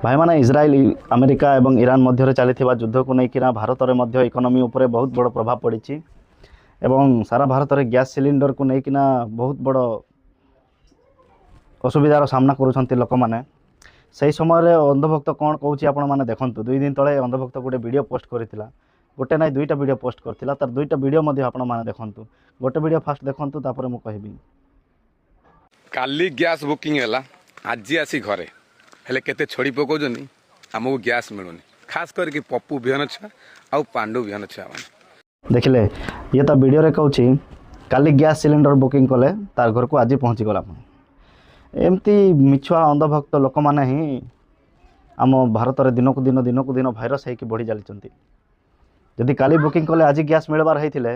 ଭାଇମାନେ, Israel, America ଏବଂ Iran ମଧ୍ୟରେ ଚାଲିଥିବା ଯୁଦ୍ଧକୁ ନେଇକିନା ଭାରତରେ ମଧ୍ୟ ଇକୋନୋମି ଉପରେ ବହୁତ ବଡ଼ ପ୍ରଭାବ ପଡ଼ିଛି ଏବଂ ସାରା ଭାରତରେ ଗ୍ୟାସ୍ ସିଲିଣ୍ଡରକୁ ନେଇକିନା ବହୁତ ବଡ଼ ଅସୁବିଧାର ସାମ୍ନା କରୁଛନ୍ତି ଲୋକମାନେ। ସେହି ସମୟରେ ଅନ୍ଧଭକ୍ତ କ'ଣ କହୁଛି, ଆପଣମାନେ ଦେଖନ୍ତୁ। 2 ଦିନ ତଳେ ଅନ୍ଧଭକ୍ତ ଗୋଟେ ଭିଡ଼ିଓ ପୋଷ୍ଟ କରିଥିଲା। ଗୋଟେ ନାଇଁ, ଦୁଇଟା ଭିଡ଼ିଓ ପୋଷ୍ଟ କରିଥିଲା। ତାର ଦୁଇଟା ଭିଡ଼ିଓ ମଧ୍ୟ ଆପଣମାନେ ଦେଖନ୍ତୁ। ଗୋଟେ ଭିଡ଼ିଓ ଫାଷ୍ଟ ଦେଖନ୍ତୁ, ତାପରେ ମୁଁ କହିବି। କାଲି ଗ୍ୟାସ୍ ବୁକିଂ ହେଲା, ଆଜି ଆସି ଘରେ। ହେଲେ କେତେ ଛୋଡ଼ି ପକାଉଛନ୍ତି, ଆମକୁ ଗ୍ୟାସ୍ ମିଳୁନି। ଖାସ୍ କରିକି ପପୁ ବିହନ ଛୁଆ ଆଉ ପାଣ୍ଡୁ ବିହନ ଛୁଆମାନେ। ଦେଖିଲେ, ଇଏ ତା ଭିଡ଼ିଓରେ କହୁଛି, କାଲି ଗ୍ୟାସ୍ ସିଲିଣ୍ଡର ବୁକିଂ କଲେ, ତାର ଘରକୁ ଆଜି ପହଞ୍ଚିଗଲା। ପୁଣି ଏମିତି ମିଛୁଆ ଅନ୍ଧଭକ୍ତ ଲୋକମାନେ ହିଁ ଆମ ଭାରତରେ ଦିନକୁ ଦିନ, ଦିନକୁ ଦିନ ଭାଇରସ୍ ହେଇକି ବଢ଼ି ଚାଲିଛନ୍ତି। ଯଦି କାଲି ବୁକିଂ କଲେ ଆଜି ଗ୍ୟାସ୍ ମିଳିବାର ହେଇଥିଲେ,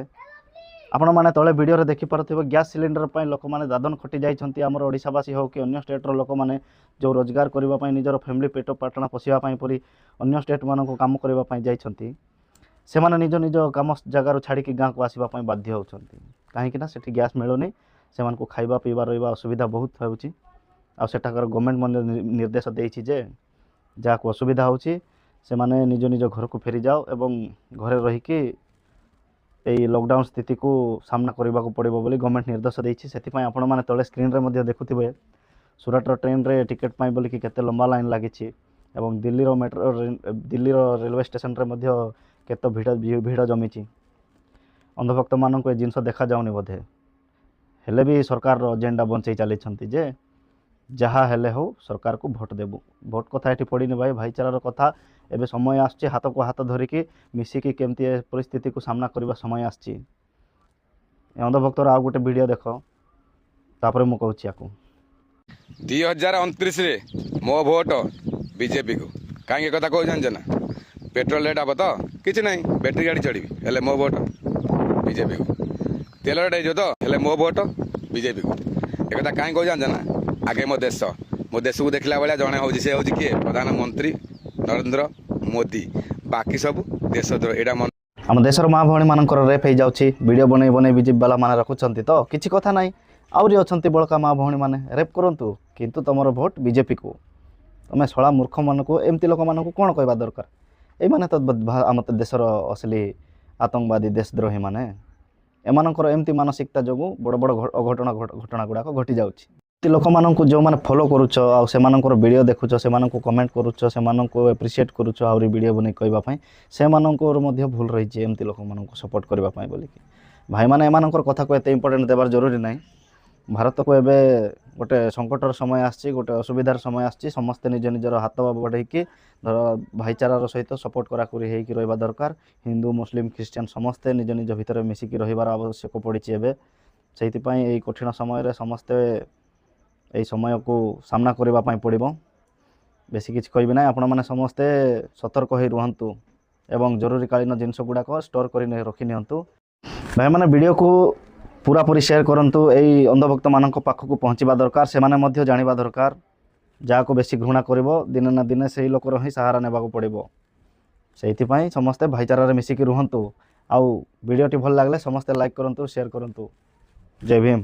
ଆପଣମାନେ ତଳେ ଭିଡ଼ିଓରେ ଦେଖିପାରୁଥିବେ, ଗ୍ୟାସ୍ ସିଲିଣ୍ଡର ପାଇଁ ଲୋକମାନେ ଦାଦନ ଖଟି ଯାଇଛନ୍ତି। ଆମର ଓଡ଼ିଶାବାସୀ ହେଉ କି ଅନ୍ୟ ଷ୍ଟେଟ୍ର ଲୋକମାନେ, ଯେଉଁ ରୋଜଗାର କରିବା ପାଇଁ, ନିଜର ଫ୍ୟାମିଲି ପେଟ ପାଟଣା ପୋଷିବା ପାଇଁ ପରି ଅନ୍ୟ ଷ୍ଟେଟ୍ମାନଙ୍କୁ କାମ କରିବା ପାଇଁ ଯାଇଛନ୍ତି, ସେମାନେ ନିଜ ନିଜ କାମ ଜାଗାରୁ ଛାଡ଼ିକି ଗାଁକୁ ଆସିବା ପାଇଁ ବାଧ୍ୟ ହେଉଛନ୍ତି। କାହିଁକି ନା ସେଠି ଗ୍ୟାସ୍ ମିଳୁନି, ସେମାନଙ୍କୁ ଖାଇବା ପିଇବା ରହିବା ଅସୁବିଧା ବହୁତ ହେଉଛି। ଆଉ ସେଠାକାର ଗଭର୍ଣ୍ଣମେଣ୍ଟ ମଧ୍ୟ ନିର୍ଦ୍ଦେଶ ଦେଇଛି ଯେ ଯାହାକୁ ଅସୁବିଧା ହେଉଛି, ସେମାନେ ନିଜ ନିଜ ଘରକୁ ଫେରିଯାଅ ଏବଂ ଘରେ ରହିକି ଏଇ ଲକଡାଉନ୍ ସ୍ଥିତିକୁ ସାମ୍ନା କରିବାକୁ ପଡ଼ିବ ବୋଲି ଗଭର୍ଣ୍ଣମେଣ୍ଟ ନିର୍ଦ୍ଦେଶ ଦେଇଛି। ସେଥିପାଇଁ ଆପଣମାନେ ତଳେ ସ୍କ୍ରିନ୍ରେ ମଧ୍ୟ ଦେଖୁଥିବେ, ସୁରାଟର ଟ୍ରେନ୍ରେ ଟିକେଟ୍ ପାଇଁ ବୋଲିକି କେତେ ଲମ୍ବା ଲାଇନ୍ ଲାଗିଛି ଏବଂ ଦିଲ୍ଲୀର ମେଟ୍ରୋ, ଦିଲ୍ଲୀର ରେଲୱେ ଷ୍ଟେସନରେ ମଧ୍ୟ କେତେ ଭିଡ଼ ଭିଡ଼ ଜମିଛି। ଅନ୍ଧଭକ୍ତମାନଙ୍କୁ ଏ ଜିନିଷ ଦେଖାଯାଉନି ବୋଧେ। ହେଲେ ବି ସରକାରର ଏଜେଣ୍ଡା ବଞ୍ଚେଇ ଚାଲିଛନ୍ତି ଯେ ଯାହା ହେଲେ ହଉ, ସରକାରକୁ ଭୋଟ ଦେବୁ। ଭୋଟ କଥା ଏଠି ପଡ଼ିନି ଭାଇ, ଭାଇଚାରାର କଥା। ଏବେ ସମୟ ଆସୁଛି, ହାତକୁ ହାତ ଧରିକି ମିଶିକି କେମିତି ଏ ପରିସ୍ଥିତିକୁ ସାମ୍ନା କରିବା ସମୟ ଆସିଛି। ଏ ଅନ୍ଧଭକ୍ତର ଆଉ ଗୋଟେ ଭିଡ଼ିଓ ଦେଖ, ତାପରେ ମୁଁ କହୁଛି ଆକୁ। 2029ରେ ମୋ ଭୋଟ ବିଜେପିକୁ। କାହିଁକି କଥା କହୁଛି ଜାଣିଛ ନା? ପେଟ୍ରୋଲ ରେଟ୍ ହବ ତ କିଛି ନାହିଁ, ବ୍ୟାଟେରୀ ଗାଡ଼ି ଚଢ଼ିବି, ହେଲେ ମୋ ଭୋଟ ବିଜେପିକୁ। ତେଲ ରେଟ୍ ହେଇଯିବ ତ, ହେଲେ ମୋ ଭୋଟ ବିଜେପିକୁ। ଏକଥା କାହିଁ କହୁଛି ଜାଣିଛ ନା? ଆଗେ ମୋ ଦେଶ, ମୋ ଦେଶକୁ ଦେଖିଲା ଭଳିଆ ଜଣେ ହେଉଛି, ସେ ହେଉଛି କିଏ? ପ୍ରଧାନମନ୍ତ୍ରୀ ନରେନ୍ଦ୍ର ମୋଦି। ବାକି ସବୁ ଦେଶଦ୍ରୋହ, ଏଇଟା ମନେ ଆମ ଦେଶର ମା ଭଉଣୀମାନଙ୍କର ରେପ୍ ହେଇଯାଉଛି, ଭିଡ଼ିଓ ବନେଇ ବନେଇ ବିଜେପି ବାଲା ମାନେ ରଖୁଛନ୍ତି ତ କିଛି କଥା ନାହିଁ। ଆହୁରି ଅଛନ୍ତି ବଳକା ମା ଭଉଣୀମାନେ, ରେପ୍ କରନ୍ତୁ, କିନ୍ତୁ ତୁମର ଭୋଟ ବିଜେପିକୁ। ତମେ ଶଳା ମୂର୍ଖମାନଙ୍କୁ, ଏମିତି ଲୋକମାନଙ୍କୁ କ'ଣ କହିବା ଦରକାର? ଏଇମାନେ ତ ଆମ ତ ଦେଶର ଅସଲି ଆତଙ୍କବାଦୀ, ଦେଶଦ୍ରୋହୀମାନେ। ଏମାନଙ୍କର ଏମିତି ମାନସିକତା ଯୋଗୁଁ ବଡ଼ ବଡ଼ ଅଘଟଣ ଘଟଣା ଗୁଡ଼ାକ ଘଟିଯାଉଛି। ଏମିତି ଲୋକମାନଙ୍କୁ ଯେଉଁମାନେ ଫଲୋ କରୁଛ ଆଉ ସେମାନଙ୍କର ଭିଡ଼ିଓ ଦେଖୁଛ, ସେମାନଙ୍କୁ କମେଣ୍ଟ କରୁଛ, ସେମାନଙ୍କୁ ଆପ୍ରିସିଏଟ୍ କରୁଛ ଆହୁରି ଭିଡ଼ିଓ ବନେଇ କହିବା ପାଇଁ, ସେମାନଙ୍କର ମଧ୍ୟ ଭୁଲ ରହିଛି ଏମିତି ଲୋକମାନଙ୍କୁ ସପୋର୍ଟ କରିବା ପାଇଁ ବୋଲିକି। ଭାଇମାନେ, ଏମାନଙ୍କର କଥାକୁ ଏତେ ଇମ୍ପୋର୍ଟାଣ୍ଟ ଦେବାର ଜରୁରୀ ନାହିଁ। ଭାରତକୁ ଏବେ ଗୋଟେ ସଙ୍କଟର ସମୟ ଆସିଛି, ଗୋଟେ ଅସୁବିଧାର ସମୟ ଆସିଛି। ସମସ୍ତେ ନିଜ ନିଜର ହାତ ବଢ଼େଇକି ଧର ଭାଇଚାରାର ସହିତ ସପୋର୍ଟ କରାକରି ହେଇକି ରହିବା ଦରକାର। ହିନ୍ଦୁ, ମୁସଲିମ, ଖ୍ରୀଷ୍ଟିଆନ ସମସ୍ତେ ନିଜ ନିଜ ଭିତରେ ମିଶିକି ରହିବାର ଆବଶ୍ୟକ ପଡ଼ିଛି ଏବେ। ସେଇଥିପାଇଁ ଏଇ କଠିନ ସମୟରେ ସମସ୍ତେ ଏଇ ସମୟକୁ ସାମ୍ନା କରିବା ପାଇଁ ପଡ଼ିବ। ବେଶୀ କିଛି କହିବି ନାହିଁ। ଆପଣମାନେ ସମସ୍ତେ ସତର୍କ ହୋଇ ରୁହନ୍ତୁ ଏବଂ ଜରୁରୀକାଳୀନ ଜିନିଷ ଗୁଡ଼ାକ ଷ୍ଟୋର୍ କରି ରଖିନିଅନ୍ତୁ। ଭାଇମାନେ, ଭିଡ଼ିଓକୁ ପୁରାପୁରି ସେୟାର କରନ୍ତୁ। ଏଇ ଅନ୍ଧଭକ୍ତମାନଙ୍କ ପାଖକୁ ପହଞ୍ଚିବା ଦରକାର, ସେମାନେ ମଧ୍ୟ ଜାଣିବା ଦରକାର। ଯାହାକୁ ବେଶୀ ଘୃଣା କରିବ, ଦିନେ ନା ଦିନେ ସେଇ ଲୋକର ହିଁ ସାହାରା ନେବାକୁ ପଡ଼ିବ। ସେଇଥିପାଇଁ ସମସ୍ତେ ଭାଇଚାରାରେ ମିଶିକି ରୁହନ୍ତୁ। ଆଉ ଭିଡ଼ିଓଟି ଭଲ ଲାଗିଲେ ସମସ୍ତେ ଲାଇକ୍ କରନ୍ତୁ, ସେୟାର କରନ୍ତୁ। ଜୟ ଭୀମ।